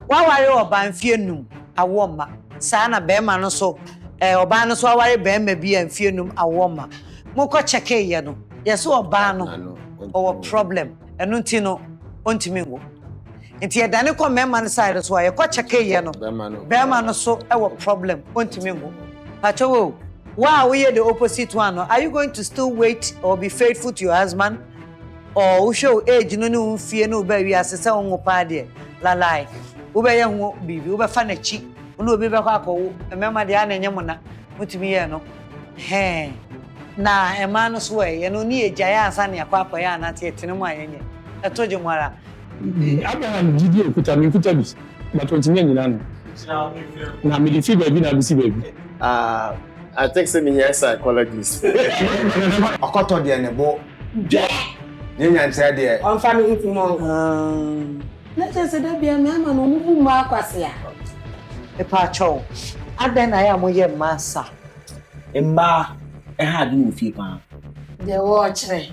Woaware ɔbaa mfeɛ num, awoɔ mma. Saa na bɛrima no nso, ɛɛ ɔbaa no nso aware bɛrima bi a mfeɛ num, awoɔ mma. Mokɔ kyɛkeeɛ no, yɛse ɔbaa no ɔwɔ problem, ɛno nti no ɔntumi nwo. Nti yɛdane kɔ mmarima no side so a, yɛkɔ kyɛkeeɛ no, bɛrima no so wɔ problem, ɔntumi nwo. Pakyɛw o, wo a woyɛ the opposite one no, are you going to still wait or be faithful to your husband? Or wohwɛ wo age no ne wo mfie ne wo baa wiase sɛ wonwo paa deɛ, lalai, wobɛyɛ ho biribi, wobɛfa n'akyi, wo ne obi bɛkɔ akɔwo, mmarima deɛ ana ɛnyɛ mo na motumi yɛɛ no, hɛn. Na mmaa no so ɛ, yɛno ne yɛgyae ansa na yɛakɔ akɔyɛ anaasɛ yɛtene mu a yɛnyɛ, ɛto gye mo ara. Abraham gyidie okuta me nkuta bi, but ɔntumi anyina no. Na mede fi baabi na abɛsi baabi. Ah, I think sɛ mehia psychologist. Ɔkɔtɔ deɛ ne bo Dwɛ! Ne nyankyerɛ deɛ. Ɔmfa ne ho fi mu ɔnkɔ. Na kyerɛ sɛ da bia mmarima no ɔmo bu mmaa kwasea. Mepaakyɛw, adɛn na ayɛ a moyɛ mmaa sa? Mmaa ɛha adwene wɔ fie paa. Deɛ wɔɔkyerɛ.